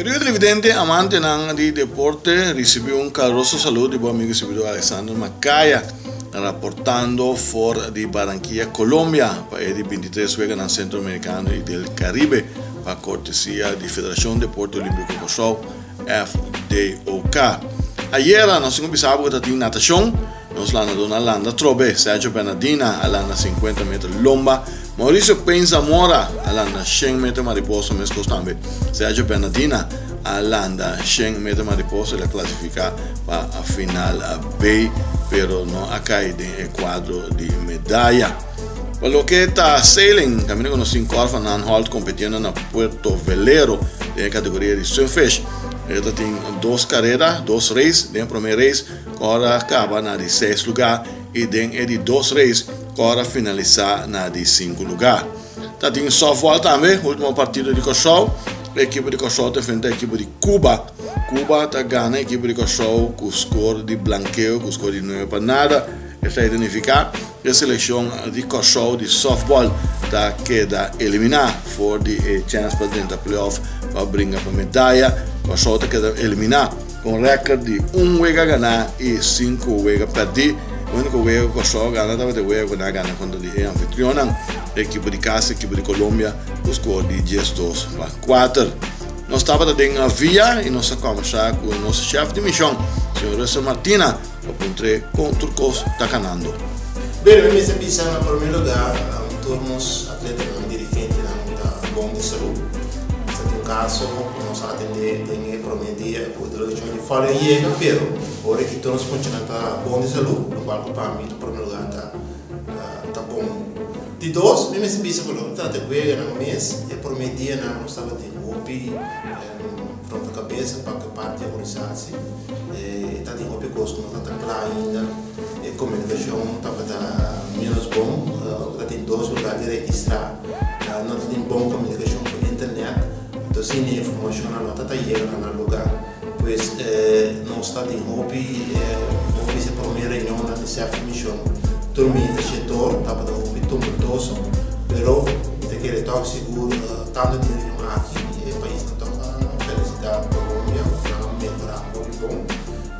Kerido televidente, amantenan di deporte, ricibi un caluroso saludo di bo amigo y servidor Alexander Macaya, raportando for di Barranquilla, Colombia, pa e di 23 Weganan Centroamericano y del Caribe, pa cortesia di Federacion Deporte Olimpico Kòrsou, FDOK. Ayera nos tin ku bisa bo ku ta tin natashon. Nos landadónan landa trobe. Sergio Bernardina a landa 50 meter lomba. Mauricio Pain Zamora a landa 100 meter mariposa meskos tambe. Sergio Bernardina a landa 100 meter mariposa el a klasifiká pa final B pero no a kai den e kuadro di medaya. Pa loke ta sailing, kaminda ku nos tin Cor van Aanholt kompetiendo na Puerto Velero den e kategoria di Sunfish. E ta tin dos karera, dos race. Den e promé race, Cor a kaba na di seis lugá i den e di dos race, Cor a finalisá na di sinku lugá. Ta tin softball tambe, último partido di Kòrsou. E ekipo di Kòrsou ta enfrentá e ekipo di Cuba. Cuba ta gana e ekipo di Kòrsou ku skor di blankeo, ku skor di 9-0. Esei ta nifiká E selekshon di Kòrsou di sòftbòl ta keda eliminá for di e chèns pa drenta play-off pa bringa pa medaya. Kòrsou ta keda eliminá ku un rèkòrt di un wega ganá i sinku wega pèrdí. E úniko wega ku Kòrsou a gana tabata e wega ku nan a gana kontra di e anfitrionnan, e ekipo di kas, ekipo di Colombia, ku skor di 12-4. Nos tabata den via i nos a kòmbersá ku nos shèf di mishon, señor Russel Martina. Pa puntr'é kon tur kos ta kanando. Bel, mi mester bisa na promé lugá tur nos atletanan, dirigentenan ta bon di salú. Esta ta un kaso ku nos a atendé den e promé dia ku e delegashon di Folio a yega, pero ora ki tur nos muchanan ta bon di salú, lokual ku pa mi na promé lugá ta ta bon. Di dos, mi mester bisa ku loke ta trata e weganan mes, e promé dianan nos tabatin hopi. Rompe cabeza pa cu parti organisatie e ta tin hopi cos cu no ta ta cla ainda. E comunicacion tabata menos bon, ta tin dos lugar di registra, no ta tin bon comunicacion cu internet, entonces sin e informacionnan no ta ta yega na nan lugar. Pues nos ta tin hopi, hopi bisa prome reunionnan di sèfte mision tur mi sector tabata hopi tumultoso, pero mi ta kere tòg sigur tanto di reunion aki. E paisnan tok a felicita Colombia, nan a mehora hopi bon.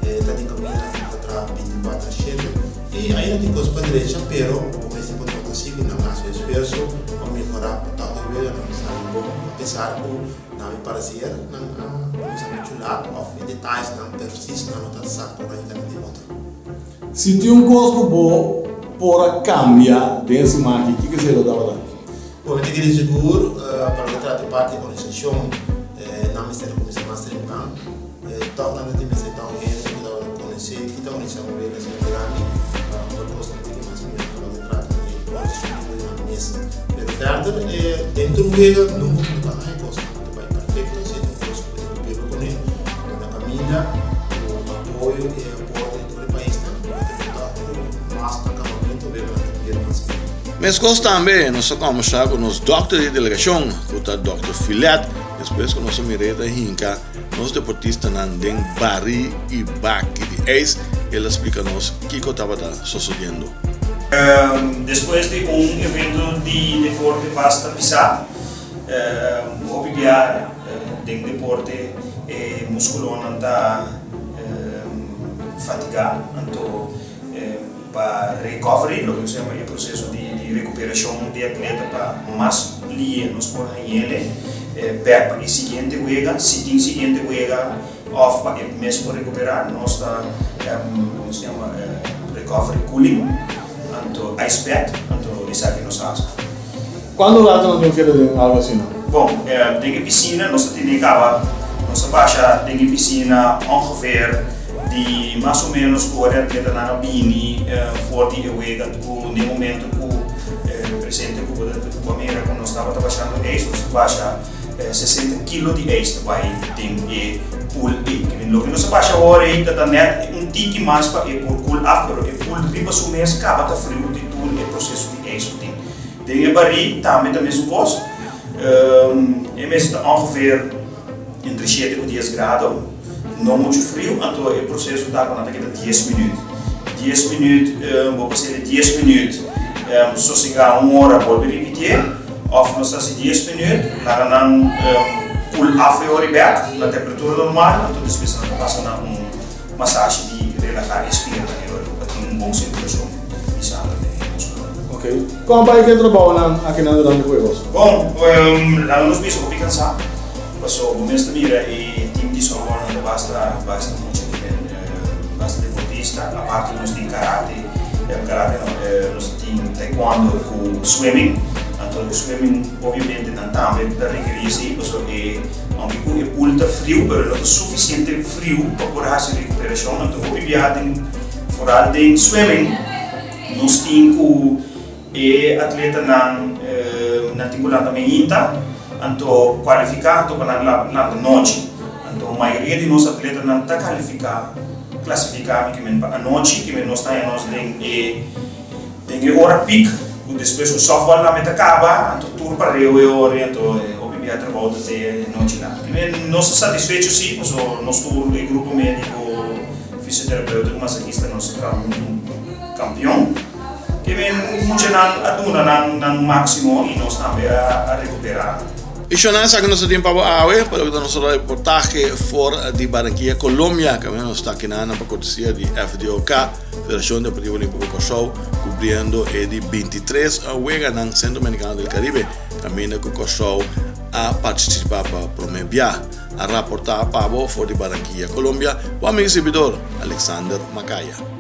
E ta tin caminda nan ta traha 24/7 y ainda tin cos pa drecha, pero bo mester por nota si cu nan haci esfuerzo pa mehora pa tok e wega nan sali bon, a pesar cu na mi parecer nan a cuminsa mucho laat of e detayesnan precies nan no ta sa con nan yega na den otro. Si tin un cos cu bo por a cambia den e siman aki, kiko esei lo tabata? Bo mester kere sigur pa loke trata e parti organisashon nan mester a kuminsá mas trempan. Tòg nan ta tin mester ta un hende ku ta konosé ki ta organisá un wega asina grandi pa por kosnan tiki mas mihó pa loke trata di organisashon di weganan mes. Pero verder dentro un wega nunka bo ta haña kosnan ku ta bai perfekto, si e ta un kos ku bo tin ku biba kuné. Anto na kaminda ku apoyo i aporte di tur e paisnan bo ta bin tòg ku mas na kabamentu weganan ta bira mas mihó. Meskos tambe nos a kòmbersá ku nos dòkter di delegashon, ku ta dòkter Filet, despues ku nos a mir'é ta hinka nos deportistanan den barí i baki di eis, el a splika nos kiko tabata sosodiendo. Despues di un evento di deporte basta pisá, hopi bia den deporte e muskulonan ta fatigá, anto Pa recovery, loke nos yama e proceso di recuperacion di atleta pa mas lie nos por hañele bek pa e siguiente wega, si tin siguiente wega of pa e mes por recupera nos ta loke nos yama recovery cooling anto ice pack anto esaki nos haci. Cuanto rato nan tin keda den algo asina? Bon, den e piscina nos ta tene caba, nos ta basha den e piscina ongeveer di mas o menos ora e atletanan a bini for di e wega cu n'e momento cu presente cu bo a mira cu nos tabata bashando ijs, nos ta basha 60 kilo di ijs ta bay den e pool ey. Loke nos a basha awor ey ta ta net un tiki mas pa e por cool af, pero e pool riba su mes caba ta friu di tur e proceso di ijs cu tin. Den e barí tambe ta mesun kos. E mester ta ongeveer entre shete ku dies grado, no muchu friu, anto e proseso ta ku nan ta keda dies minüt. Dies minüt, bo pas'é di dies minüt sosegá un ora bolbe ripitié, òf nos ta hasi dies minüt, laga nan. Cool af e ora bek na temperatura normal, anto despues nan ta pasa na un masashi di relaha e spiernan e ora pa tin un bon sirkulashon di sanger den e muskulonan. Ok. Kon bai ku e trabounan akinan durante Juegos? Bon, laga nos bisa hopi kansá, paso bo mes ta mira e team di softball nan ta basta basta mucha ki men basta deportista, aparte nos tin karate, karate no, nos tin taekwondo ku swimming, anto swimming Obviamente nan tambe ta rekerí esei pasobra e aunke ku e pool ta friu pero e no ta sufisiente friu pa por hasi rekuperashon. Anto hopi biaha den foral den swimming nos tin ku e atletanan nan tin ku lanta meinta anto kualifiká anto pa nan lanta nochi. Anto mayoria di nos atletanan ta kalifiká klasifiká mi ke men pa anochi ke men nos ta haña nos den e Den e ora piek, ku despues ku softball nan meta kaba, anto tur pareu e ora i anto e hopi bia trabou ta te e nochi nan. Primer nos ta satisfecho si, paso nos tur e grupo mediko, fisioterapeuta ku masahista nos a traha huntu kampion. Primer muchanan a duna nan nan maksimo i nos tambe a rekupera. I shona esaki nos ta tin pa bo awe, pa loke ta nos reportahe for di Barranquilla, Colombia. Kaminda nos ta akinan pa kortesia di FDOK. Federacion Deportivo Olimpico Kòrsou kubriendo e di 23 Weganan Centroamericano del Caribe kaminda ku Kòrsou a partisipá pa promé bia. A raportá pa bo for di Barranquilla, Colombia, bo amigo i sirbidor, Alexander Macaya.